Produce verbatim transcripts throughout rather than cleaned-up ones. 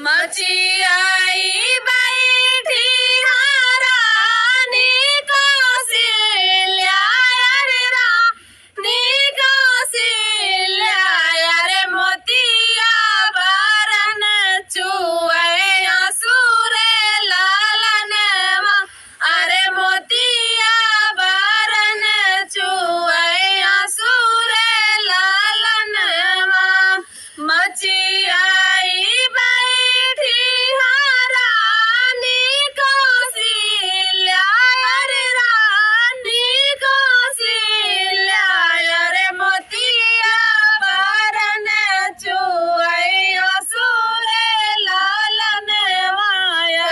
मचियाई बैठी हाँ रानी कौशल्या, अरे रानी कौशल्या, अरे मोतिया बरन चुए आँसू रे ललनवा, अरे मोतिया बरन चुए आँसू रे ललनवा। मचियाई बैठी हाँ रानी कौशल्या, अरे रानी कौशल्या, अरे मोतिया बरन चुए आँसू रे ललनवा,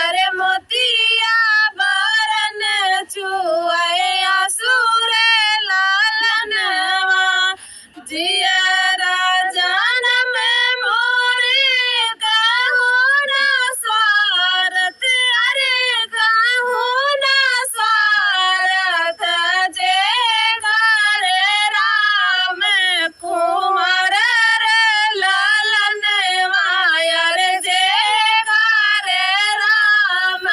अरे मोतिया बरन चुए आँसू रे ललनवा। जियरा जनम मोरे कहूँ ना स्वार्थ, अरे कहूँ ना स्वार्थ, जे करे राम कुमार रे ललनवा, अरे जे करे राम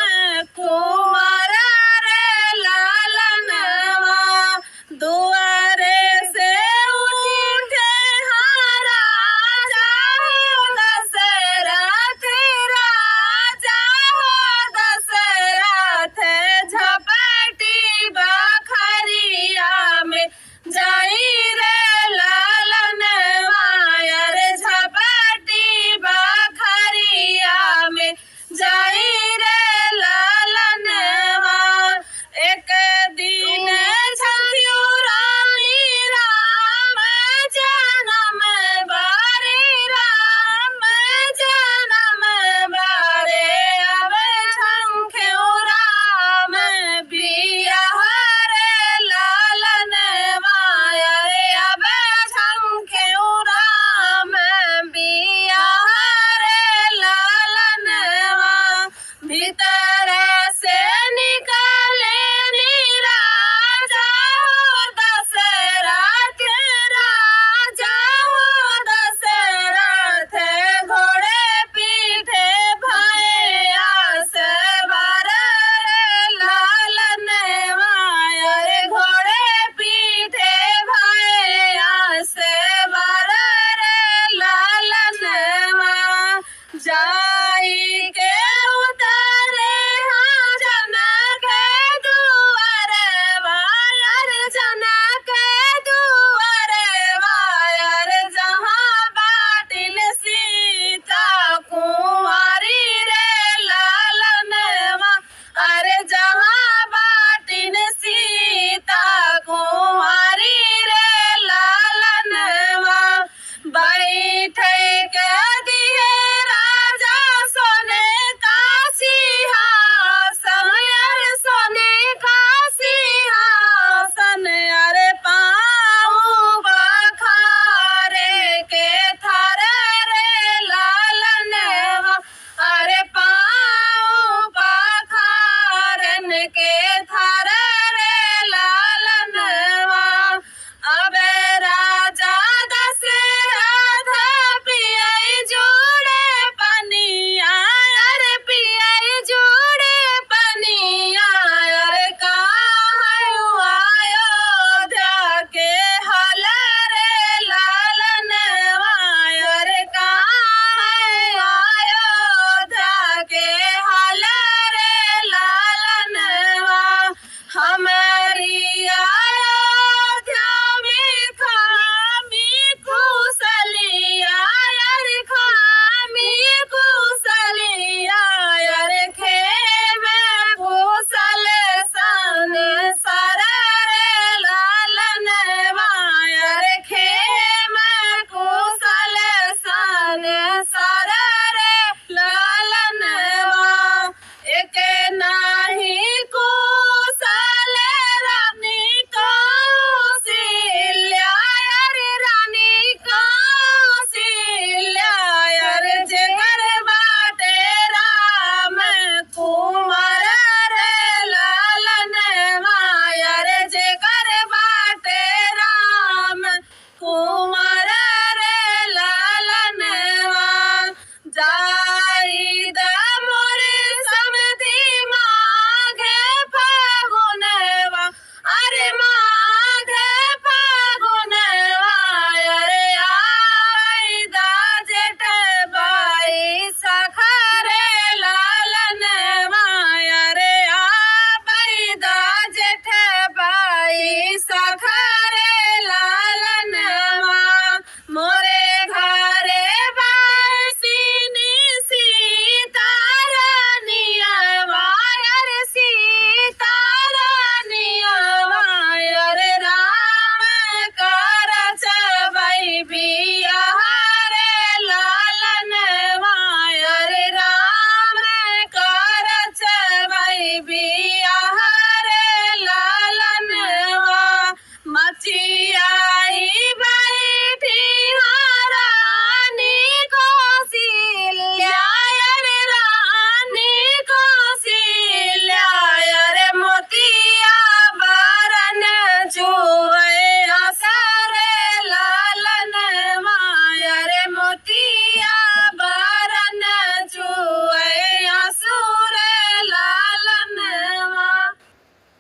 कुमार रे ललनवा। दुआरे से उठे हाँ राजा हो दशरथ, राजा हो दशरथ, झपटी बखरिया में जाई रे ललनवा, अरे झपटी बखरिया में जाई रे ललनवा। एक दिन झंखियो रानी राम जनम बारे, राम जनम बारे, अब झंखियो राम बियाह रे ललनवा, अरे अब झंखियो राम बियाह रे ललनवा। भीतर से निकले नी राजा हो दशरथ, राजा हो दशरथ, घोड़े पीठे भैया सवार रे ललनवा, अरे घोड़े पीठे भैया सवार रे ललनवा। जा